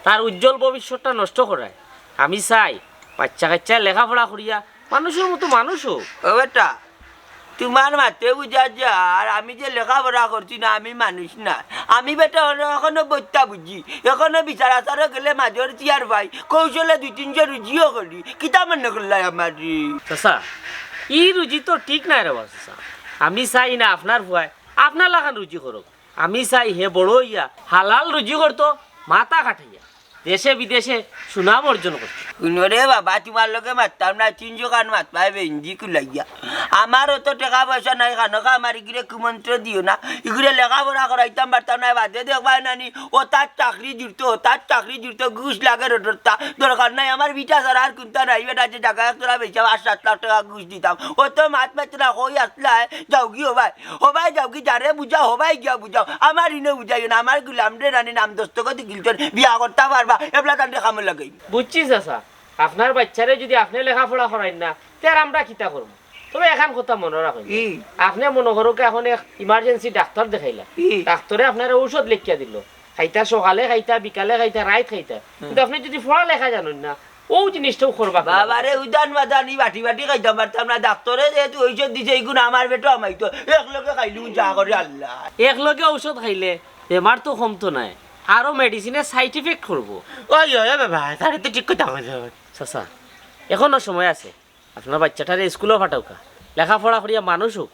তার উজ্জ্বল ভবিষ্যৎটা নষ্ট করায়? আমি চাই বাচ্চা কাচ্চা লেখাপড়া করিয়া মানুষর মতো মানুষ হোক। ও বেটা, তোমার মাতে বুঝা যার আমি যে লেখাপড়া করছি না, আমি মানুষ না। আমি বেটা অনো এখনো বইত্তা বুঝি, এখনো বিচার আচারো গেলে মাজর চেয়ার পাই, কৌশলে দুই তিনশো রুজিও করি। কিতা মনে করলাই আমারে? চাচা, ই রুজি তো ঠিক নায় রে বা চাচা। আমি চাই না আপনার ফুয়ায় আপনার লাখান রুজি করুক। আমি চাই হে বড় অইয়া হালাল রুজি করতো, মাথা খাটাইয়া দেশে বিদেশে সুনাম অর্জন করতো। হুনো রে বাবা, তোমার লগে মাততাম না, তিনশো খান মাতবায় বেঞ্জি কুলাইয়া। আমার অত টেকা পয়সা নাই, খানো খা আমার ইগুরে কুমন্ত্র দিও না। ইগুরে লেখাপড়া করাইতাম পারতাম না, বাদে দেখবায় নানি, অতার চাকরি জুড়তো, অতার চাকরি জুড়তো, ঘুষ লাগে রোডরতা। দরকার নাই, আমার ভিটা ছাড়া আর কুন্তা নাই, বেটা যে জাগা একতলা বেচা পাঁচ সাত লাখ টেকা ঘুষ দিতাম। অত মাত মাত না, কই আসলায়, যাওগি ও ভাই। হবাই যাওগি, যারে বুঝাও, হবাই গিয়া বুঝাও। আমার ইনো বুঝাইও না, আমার গুলামরে নানি নাম দস্তখত গিলছইন, বিয়া করতা পারবা, এবলা তানরে কামো লাগাই। বুঝছি চাচা, আপনার বাচ্চারে যদি আপনে লেখাপড়া করাইন না, তে আর আমরা কিতা করমু? তবে এখান কথা মনো রাখইন, ই। আপনে মনো করউক্কা এখন এক emergency ডাক্তার দেখাইলা, ই। ডাক্তরে আপনারে ঔষধ লেখিয়া দিলো, খাইতা সকালে খাইতা, বিকালে খাইতা, রাইত খাইতা, হুম। কিন্তু আপনে যদি পড়া লেখা জানইন না, অউ জিনিসটাও করবা। বাবারে, উদান বাদান ই বাটি বাটি খাইতাম পারতাম না। ডাক্তরে যেহেতু ঔষধ দিছে, ইগুন আমার পেটো হামাইতো। একলগে খাইলু যা করে আল্লাহ। একলগে ঔষধ খাইলে বেমার তো কমতো নায়, আরো medicine এ side effect করবো। ওই, ওই, ওই বাবা, তারে তো ঠিক কথা কইছো। চাচা, এখনো সময় আছে, আপনার বাচ্চাটারে স্কুলো পাঠাউক্কা, লেখাপড়া করিয়া মানুষ হোক।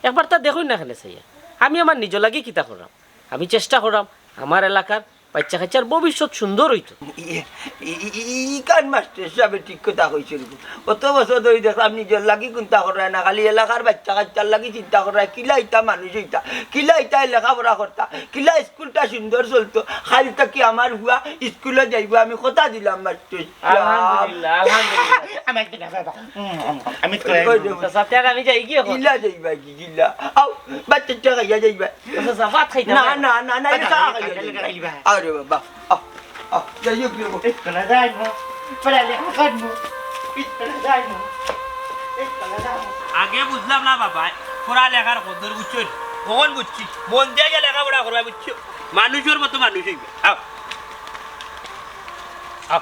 একবার তা দেখইন না কেনে চাইয়া। আমি আমার নিজর লাগি কিতা কররাম, আমি চেষ্টা কররাম আমার এলাকার বাচ্চা কাচ্চার ভবিষ্যৎ সুন্দর অইতো। ই, ই, ই, ই, ইখান মাস্টার সাবে ঠিক কথা কইছইন গো। অত বছর ধরি দেখলাম নিজর লাগি কুন্তা কররায় না, খালি এলাকার বাচ্চা কাচ্চার লাগি চিন্তা কররায়। কিলা ইতা মানুষ অইতা, কিলা ইতায় লেখাপড়া করতা, কিলা স্কুলটা সুন্দর চলতো। কাইল থাকি আমার ফুয়া স্কুলো যাইবো, আমি কথা দিলাম মাস্টার সাব। আলহামদুলিল্লাহ, আলহামদুলিল্লাহ। আমার তো না, বাবা। উম, উম, আমি তো ওই, ওই, ওই। চাচা, তে আমি যাইগি এখন? কিলা যাইবা কি, কিলা? আও, বাচ্চা চা খাইয়া যাইবা। চাচা, ভাত খাইতাম না, না। না, না, না, আচ্ছা, চা আচ্ছা, খাইয়া আচ্ছা, যাইবা। আচ্ছা, আচ্ছা। আরে বাবা, আহ, আহ, যাই হোক, যাই হোক। এই তোরা যাই না, পড়া লেখা করবো। এই তোরা যাই না, এই তোরা যাই না। আগে বুঝলাম না বাবা, পড়া লেখার কদর বুঝছো নি? কখন বুঝছি? মন দিয়া গিয়া লেখাপড়া করবা বুঝছো? মানুষর মতো মানুষ অইবা। আও। আও।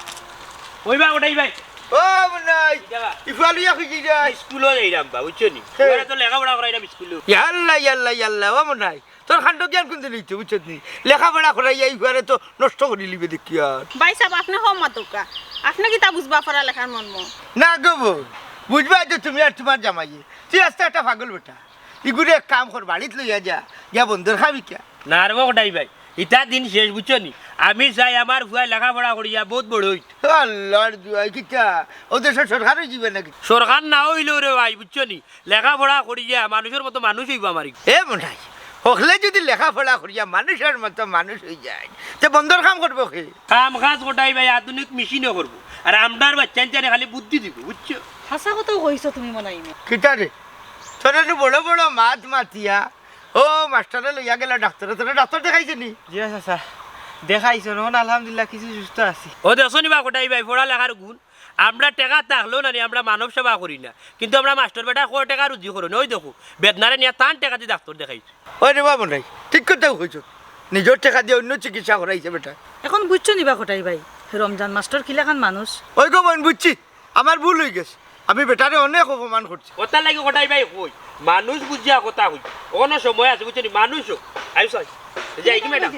অইবা ওটাই ভাই। ও মনাই, কিতা বা? ই ফুয়া লইয়া কই যাইরায়? স্কুলো যাইরাম বা, বুঝছো নি? হে। ওরা তো লেখাপড়া করাইরাম স্কুলো। ইয়াল্লা, ইয়াল্লা, ইয়াল্লা, ও মনাই। তোর কাণ্ড জ্ঞান কুনদিন অইতো, বুঝছত নি? লেখাপড়া করাইয়া ই ফুয়ারে তো নষ্ট করিলিবে দেখিয়ার। ভাইসাব, আপনে কম মাতউক্কা। আপনে কিতা বুঝবা পড়া লেখার মর্ম? না গো বইন, বুঝবায় তো তুমি আর তুমার জামাইয়ে। তুই আস্তা একটা পাগল বেটা। ইগুরে এক কাম কর, বাড়িত লইয়া যা, গিয়া বন্দর খাবি কিয়া? না রে বা কটাই ভাই, ইতা দিন শেষ, বুঝছো নি? আমি চাই আমার ফুয়ায় লেখাপড়া করিয়া বউত বড় অইত। আল্লার দুয়াই কিতা? অউ দেশর সরকার অইযিবা নাকি? সরকার না অইলেও রে ভাই, বুঝছো নি? লেখাপড়া করিয়া মানুষর মতো মানুষ অইবা আমারি। এ মনাই, হকলে যুদি লেখাপড়া করিয়া মানুষর মতো মানুষ অইযায়, তে বন্দর কাম করবো কে? কাম কাজ কটাই ভাই আধুনিক মেশিনে করবো, আর আমরার বাইচ্চাইন্তরে খালি বুদ্ধি দিবো, বুঝছো? হাছা কথাউ কইছো তুমি মনাই। কিতা রে? তোরে নু বড় বড় মাত মাতিয়া, ও মাস্টারে লইয়া গেলা ডাক্তরে, তোরে ডাক্তর দেখাইছে নি? জি চাচা, দেখাইছইন, অখন আলহামদুলিল্লাহ কিছু সুস্থ আছি। ও দেখছো নি বা কটাই ভাই, পড়া লেখার গুণ। আমরা টেকা থাকলেও নানি, আমরা মানব সেবা করি না, কিন্তু আমরা মাস্টর বেটায় কয় টেকা রুজি করইন। ওই দেখো, বেদনারে নিয়া তান টেকা দি ডাক্তর দেখাইছি। ওই রে বাবা নাই, ঠিক কথা কইছো। নিজর টেকা দি অইন্য চিকিৎসা করাইছে বেটায়। এখন বুঝছো নি বা কটাই ভাই, রমজান মাস্টর কিলাখান মানুষ? ওই গো বইন, বুঝছি, আমার ভুল অইগেছে, আমি বেটারে অনেক অপমান করছি। অতার লাগি কটাই ভাই কই, মানুষ বুঝিয়া কথা কই, অখনো সময় আছে, বুঝছো নি? মানুষ হোক। আইও স্যার, যাই কি ম্যাডাম?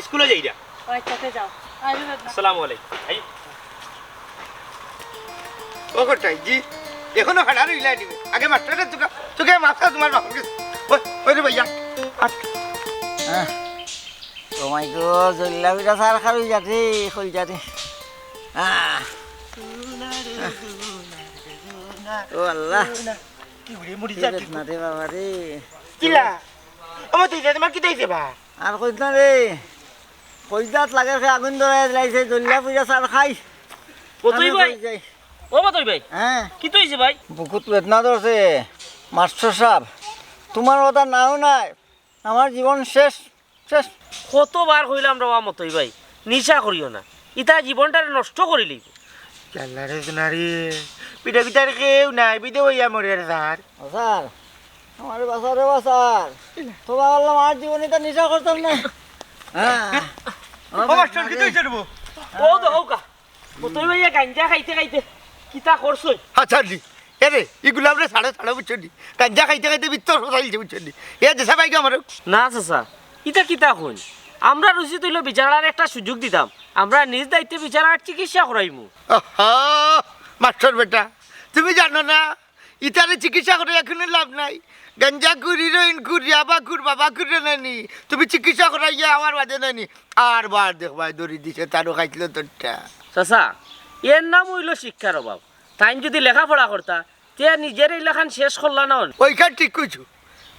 স্কুলো যাইরা। ও আচ্ছা, তে যাও। আইও না। আসসালামু আলাইকুম। আইও। ও কটাই জি, অখনো খাড়া রইলা নি? আগে মাস্টররে তুকা, তুকা মাথা তুমার বাপর গেছে। ওই, ওই রে ভাইয়া। আহ, তোমায় তো জল্লা বিরা সার খারুই যাতে, খোল যাতে। আহ। ও আল্লাহ। কি বুড়ি মুড়ি কি যাতে। বেদনা রে বাবা রে। কিলা? ও তুই যা, তোমার কিতা অইছে বা? আর কইছ না রে। কইজাত লাগে সে আগুন ধরাই দিলাইছে, জল্লা বিরা সার খাই। কতই আমি ভাই? কই যাই? ও মতই ভাই, হ্যাঁ। কিতা অইছে ভাই? বুকুত বেদনা ধরছে, মাস্টর সাব। তোমার কথা নাও নাই, আমার জীবন শেষ, শেষ। কতবার কইলাম রে বা মতই ভাই, নিশা করিও না, ইতা জীবনটারে নষ্ট করিলিবো। ইয়াল্লা রে জুনারি, পিঠা পিঠার কেউ নাই, বিদে অইয়া মরের স্যার। ও স্যার, আমারে বাঁচাও রে বাঁচাও। তো বাবা, আমার জীবনে তো নিশা করতাম না। হ্যাঁ। ও মাস্টর, কিতা অইছে রে বা? ও তো হউকা। মতই ভাইয়া গাঞ্জা খাইতে খাইতে কিতা করছইন? আচ্ছা জি, এরে, ইগুলা আমরা সাড়ে সাড়ে বুঝছো নি? গাঞ্জা খাইতে খাইতে ভিতর ফসাইলছে বুঝছো নি? এ দেশা ভাই আমার। না চাচা, ইতা কিতা কইন? আমরা উচিত অইলো বিচারার একটা সুযোগ দিতাম। আমরা নিজ দায়িত্বে বিচারার চিকিৎসা করাইমু। আহা, মাস্টর বেটা, তুমি জানো না ইতারে চিকিৎসা করাইয়া কুনু লাভ নাই। গাঞ্জাখুর, হিরোইনখুর, ইয়াবাখুর, বাবাখুররে নানি। তুমি চিকিৎসা করাইয়া আওয়ার বাদে নানি। আর বার দেখবায় দড়ি দিছে, তারও খাইছিল তোরটা। চাচা, এর নাম অইলো শিক্ষার অভাব। তাইন যুদি লেখাপড়া করতা, তে নিজের ইলাখান শেষ করলা না অনে। ওইখান ঠিক কইছো।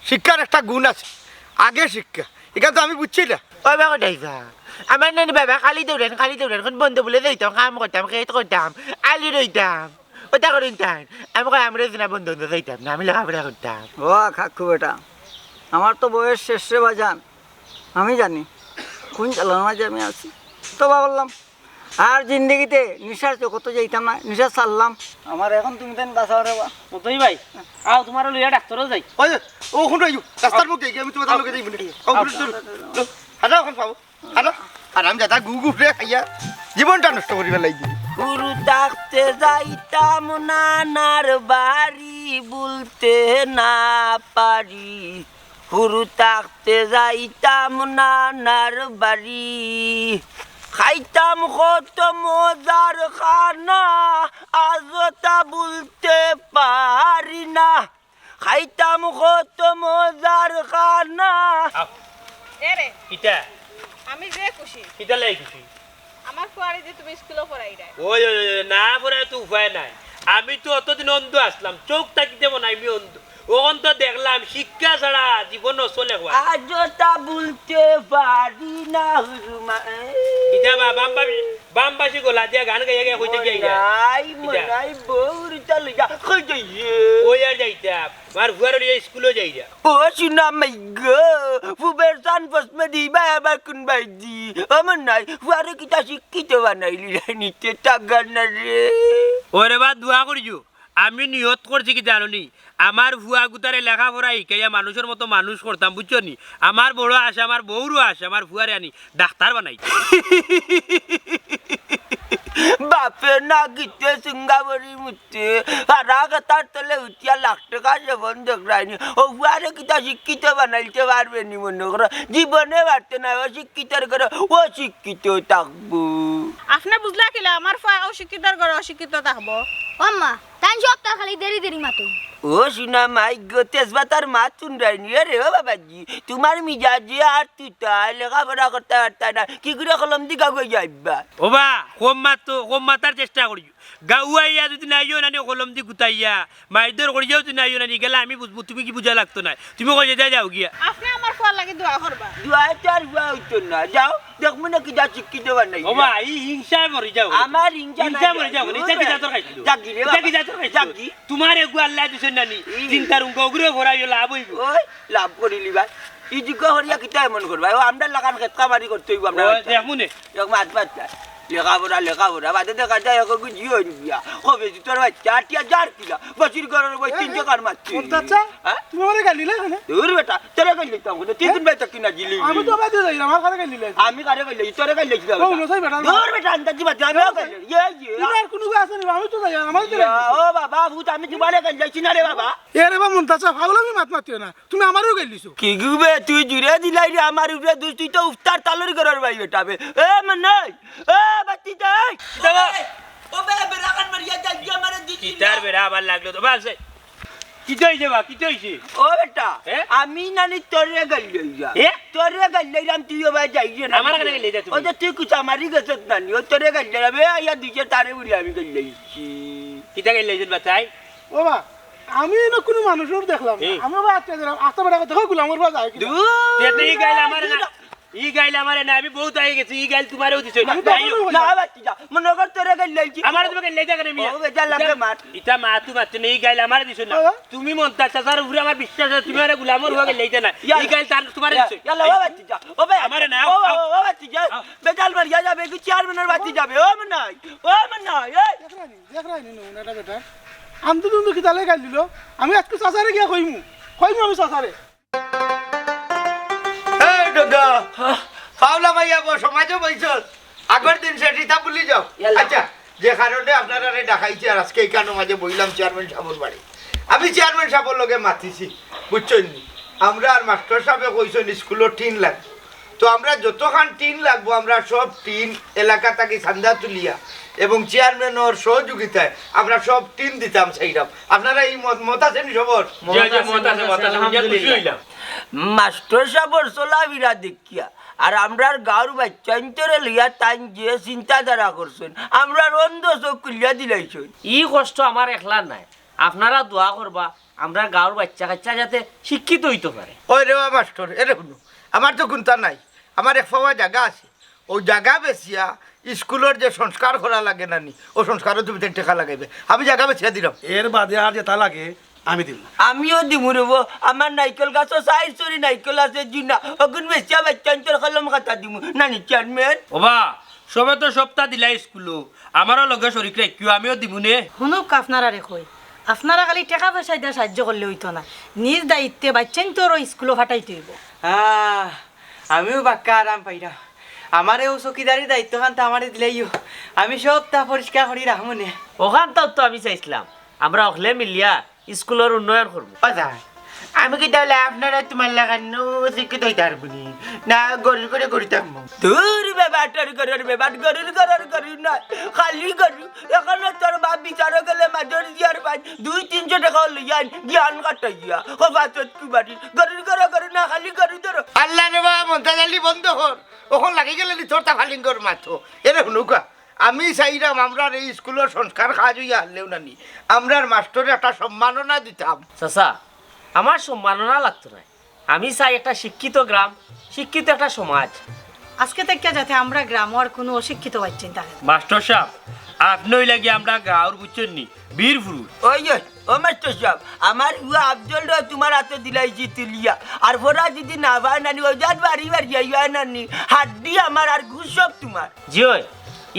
শিক্ষার একটা গুণ আছে। আগে শিক্ষা। ইখান তো আমি বুঝছি না। ওই বাবা যাইবা। আমার নানি বাবা খালি দৌড়ান, খালি দৌড়ান। কোন বন্ধ বলে যাইতাম, কাম করতাম, খেত করতাম, আলু রইতাম। ওটা করুন তাই। আমি কই, আমরা না বন্ধ বন্ধ যাইতাম না, আমি লেখাপড়া করতাম। ও কাকু বেটা, আমার তো বয়স শেষ রে বাজান। আমি জানি কোন জ্বালার মাঝে আমি আছি। তবা করলাম, আর জিন্দেগিতে নিশার জগতো যাইতাম না, নিশা ছাড়লাম। আমার এখন তুমি তাইন বাঁচাও রে বা। মতই ভাই, আও, তোমারে লইয়া ডাক্তারও যাই। ওই যে, ও, কোন আইও? রাস্তার মুখে গিয়ে আমি তোমার লগে যাইব না। ও, আও। কোন চলো, চলো। হাঁটা এখন পাবো। হাঁটা। আর আমি যাতা গু গু ফ্রে খাইয়া জীবনটা নষ্ট করিবার লাগি। হুরু থাকতে যাইতাম নানার বাড়ি, ভুলতে না পারি। হুরু থাকতে যাইতাম নানার বাড়ি, খাইতাম কত মজার খানা, আজও তা ভুলতে পারি না। খাইতাম কত মজার খানা। আহ, এরে, কিতা? আমি যে খুশি। কিতা লাগি খুশি? আমার ফুয়ারে যে তুমি স্কুলো পড়াইরায়। ওই, ওই, ওই, না পড়ায় তো উপায় নাই। আমি তো অতদিন অন্ধ আছলাম, চউখ থাকিতে মনে অয় আমি অন্ধ। অখন তো দেখলাম শিক্ষা ছাড়া জীবন নষ্ট লেখা। আজও তা ভুলতে পারি না হুরুমা। কিতা বা, বাম পাশে, বাম পাশে গলা দিয়া গান গাইয়া গাইয়া কইতে গিয়া ইরা। মনাই, কিতা? মনাই বউর তা লইয়া কই যাইয়ে। ওই আর যাইতাম, আমার ফুয়ারে লইয়া স্কুলো যাইরা। ও সোনা মাই গো, ফুবের সান ফসমে দিবা আবার কোন বাইদি? ও মনাই, ফুয়ারে কিতা শিক্ষিত বানাইলি রে, নিতে টাকা না রে। ওরে বা, দোয়া করিও। আমি নিয়ত করছি কি জানো নি? আমার ফুয়া গুতারে লেখাপড়া শিখাইয়া মানুষর মতো মানুষ করতাম, বুঝছো নি? আমার বড় আশা, আমার বউরও আশা, আমার ফুয়ারে আনি ডাক্তার বানাই। বাপে না গিতে সিঙ্গাবরি মুতে, হারা কথার তলে উঠিয়া লাখ টাকা সেবন দেখরায়নি। ও ফুয়ারে কিতা শিক্ষিত বানাইতে পারবে নি মনে করো? জীবনে পারতে না, অশিক্ষিতর ঘরে অশিক্ষিত থাকবো। আপনে বুঝলা কিলা আমার ফুয়া অশিক্ষিতর ঘরে অশিক্ষিত থাকবো? ও মা, তাইন সব তার খালি দেরি দেরি মাতো। ও সোনা মাই গো, তেজপাতার মাত হুনরায়নি রে ও বাবাজি। তোমার মিজাজে আর তুই তাই লেখাপড়া করতে পারতায় না, কি করে কলম দি গাগুয়ে যাইবা? ও বা, কম মাতো, কম মাতার চেষ্টা করি। গাউয়া আইয়া যুদি নাইও নানি কলম দি গুতাইয়া, মাইরধর করিয়াও যুদি নাইও নানি, গেলা আমি বুঝমু, তুমি কি বুঝা লাগতো নায়। তুমি কই যাইতায় যাও গিয়া। আপনে আমার ফুয়ার লাগি দোয়া করবা। দোয়ায় তো আর ফুয়া অইতো না। যাও, দেখমু না কিতা শিক্ষিত বানাই। ও বা, ই হিংসায় মরি যাও। আমার হিংসা নাই। হিংসায় মরি যাও। ইটা কি জাতর খাইছিল? যাগি রে বাবা। ইটা কি জাতর খাইছিল? যাগি। তোমার এগু আল্লায় দিছইন নানি। ই। চিন্তার উঙ্গ উগরে ভরাইও লাভ অইবো। ওই, লাভ করিলি ভাই। ই যুগ হরিয়া কিতা এমন করবা? ও, আমরা লাগান খেত কামারি করতে অইবো আমরা। ও, দেখমু নে। দেখমু আত পাত। লেখাপড়া, লেখাপড়া, বাদে দেখা যায় এখন জিও নিয়া। কবে তুই তোর বাচ্চা আটিয়া যার কিনা, বসির ঘরের বই তিন টাকার মারছি। মন্তাজ চাচা, হ্যাঁ? তুমি আমারে গাইল্লাইলা কেনে? দূর বেটা, তোরে গাইল্লাইতাম কেনে? তুই কোন বেটা কিনা জিলি? আমি তো বাদে যাই, আমার কারে গাইল্লাইলা। আমি কারে গাইল্লাই? তোরে গাইল্লাইছি না ও, বেটা। মশাই বেটা, দূর বেটা, আন্দাজি বাদ দে, আমিও গাইল্লাই। ইয়ে, ইয়ে। তুমি আর কোনো গাছ নেই, আমি তো যাই, আমার ইয়ে, ও বাবা, ভূত, আমি তোমারে গাইল্লাইছি না রে বাবা। এ রে বা মন্তাজ চাচা, পাগলামি মাত মাতিও না। তুমি আমারেও গাইল্লাইছো। কি গো বে, তুই জুড়ে দিলাই রে আমার উপরে দুষ, তুই তো উফতার তালুর ঘরের ভাই বেটা বে। এ মনাই, এ বাতি দে। দাদা। ও বে, বেড়া কান মারিয়া যাই গিয়া আমারে দিছি কিতার না। বেড়া আবার লাগলো তো, বাস। কিতা অইছে বা, কিতা অইছে? ও বেটা, এ? আমি নানি তোরে গাইল্লাইরা। এ? তোরে গাইল্লাইরাম, তুই ও ভাই যাই রে না। আমার কাছে গাইল্লাইরা তুমি? ওই যে তুই কুচা মারি গেছত নানি, ও তোরে গাইল্লাইরাম, বে আইয়া দিছে তারে বুড়ি আমি গাইল্লাইছি। কিতা গাইল্লাইছইন বাতাই? ও বা, আমি এনে কোনো মানুষর দেখলাম না। এই। আমি ও বা আটকে দিলাম, আস্তা বেটা দেখো গুলামর বা যায় কিনা। দূর। তে তো ই গাইল আমারে না, ই গাইল আমারে না, আমি বহুত আগে গেছি, ই গাইল তোমারেও দিছে। আমি তো যাই হোক, না, বাচ্চা যা, মনে কর তোরে গাইল্লাইছি। আমারে তুমি গাইল্লাইতা কেনে মিয়া? ও, বেজার লাগবে ইতা, মার। ইতা মা তুমি মারতে নেই, ই গাইল আমারে দিছো না। বাবা। তুমি মন্তাজ চাচার উপরে আমার বিশ্বাস আছে, তুমি আমারে গুলামর হয়ে গাইল্লাইতা না। ইয়া। ই গাইল তার তোমারে ইয়া, দিছে। ইয়াল্লা, ও বাচ্চা যা। ও ভাই, আমারে না, ও, আও। ও, ও বাচ্চা যা। আও। বেজাল মারিয়া যাবে, কি চেয়ারম্যানের বাচ্চা যাবে। ও মনাই, ও মনাই, এই। দেখরানি, দেখরানি নমুনাটা বেটা। আমি তো তুমি কিতালে গাইল দিল। আমি আজকে চাচারে গিয়া কইমু। কইমু আমি চাচারে। এই দাদা, পাওলা ভাইয়া গো, সমাজে বইছস। আগর দিন সেটা ভুলি যাও। ইয়াল্লা। আচ্ছা, যে কারণে আপনারারে ডাকাইছি আর আজকে ইখানর মাঝে বইলাম চেয়ারম্যান সাবর বাড়ি। আমি চেয়ারম্যান সাবর লগে মাতিছি, বুঝছইন নি? আমরার মাস্টর সাবে কইছইন স্কুলো টিন লাগবো। তো আমরা যতখান টিন লাগবো, আমরা সব টিন এলাকা থাকি চান্দা তুলিয়া এবং চেয়ারম্যানর সহযোগিতায় আমরা সব টিন দিতাম চাইরাম। আপনারা ই মত, মত আছে নি সবর? জি, জি, মত আছে, মত আছে, আলহামদুলিল্লাহ। খুশি অইলাম। মাস্টর সাবর চলাফিরা দেখিয়া আর আমরার গাঁওর বাচ্চাইন্তরে লইয়া তাইন যে চিন্তাধারা করছইন, আমরার অন্ধ চোখ খুলিয়া দিলাইছইন। ই কষ্ট আমার একলার নায়, আপনারা দোয়া করবা আমরার গাঁওর বাচ্চা কাচ্চা যাতে শিক্ষিত অইতো পারে। ওই রে বা মাস্টর, এরে হুনো, আমার তো কুন্তা নাই, আমার এক পাওয়া জাগা আছে, অউ জাগা বেচিয়া স্কুলর যে সংস্কার করা লাগে না নি, অউ সংস্কারো তুমি তাইন টেকা লাগাইবে, আমি জাগা বেচিয়া দিলাম। এর বাদে আর যেটা লাগে আমি দিমু। আমিও দিমু রে বা, আমার নাইকল গাছো চাইর চুরি নাইকল আছে জি না, অগুন বেচিয়া বাচ্চাইন্তর কলম খাতা দিমু, নানি চেয়ারম্যান? ও বা, সবে তো সবতা দিলা স্কুলো, আমারও লগে শরিক রাখিও, আমিও দিমু নে। হুনুক আপনারারে কই, আপনারা খালি টেকা পয়সা দিয়া সাহায্য করলে অইতো না, নিজ দায়িত্বে বাচ্চাইন্তরও স্কুলো ফাটাইতে অইবো। আহ, আমিও বাক্কা আরাম পাইরাম। আমারে অউ চকিদারির দায়িত্বখান তা আমারে দিলাইও, আমি সবতা পরিষ্কার করি রাখমু নে। অখানতাউ তো আমি চাইছলাম, আমরা অকলে মিলিয়া স্কুলর উন্নয়ন করমু। ও স্যার, আমি কিতা অইলে আপনারা তুমার লাখান শিক্ষিত অইতাম পারমু নি? না, গরুর ঘরর গরু থাকমু। দূর বেবাটর গরুর বেবাট, গরুর ঘরর গরু নায়, খালি গরু। অখন তোর বাপ বিচারো গেলে মাজর জিয়ার পাইন, দুই তিনশো টেকা লইয়া আইন, জ্ঞান কাটাইয়া। ও বাচত কুমারী, গরুর ঘরর গরু না, খালি গরু ধরো। আল্লাহ রে বা, মন্তাজ আলী বন্ধ কর। অখন লাগি গেলে নি তোর তা ফালিঙ্গর মাতো। এরে হুনুকা, আমি চাইরাম আমরার ই স্কুলর সংস্কার কাজ অইয়া হারলেও না নি, আমরার মাস্টররে একটা সম্মাননা দিতাম। চাচা, আমার সম্মাননা লাগতো নায়, আমি চাই একটা শিক্ষিত গ্রাম, শিক্ষিত একটা সমাজ। আজকে থাকিয়া যাতে আমরার গ্রামো আর কুনু অশিক্ষিত বাচ্চাইন থাকে না। মাস্টর সাব, আপনে অইলা গি আমরার গাঁওর বুঝছইন নি, বীর পুরুষ। ওই, ওই, ও মাস্টর সাব, আমার পুয়া আফজলরে তুমার আতো দিলাইছি তুলিয়া। আর পড়া যুদি না পায় নানি, অউ জাত বাড়ি বাড়ি আইবা নানি, হাড্ডি আমার আর গুস সব তুমার। জি অয়,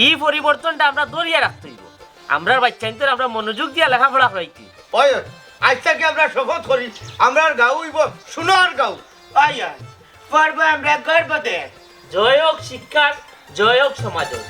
ই পরিবর্তনটা আমরা ধরিয়া রাখতে অইবো। আমরার বাচ্চাইন্তরে আমরা মনোযোগ দিয়া লেখাপড়া করাইতে অইবো। ওই, ওই, আইজ থাকি আমরা শপথ করি, আমরার গাঁও অইবো সোনার গাঁও। ওই, ওই, পড়বো আমরা গর্ব দেশ। জয় হোক শিক্ষার, জয় হোক সমাজর।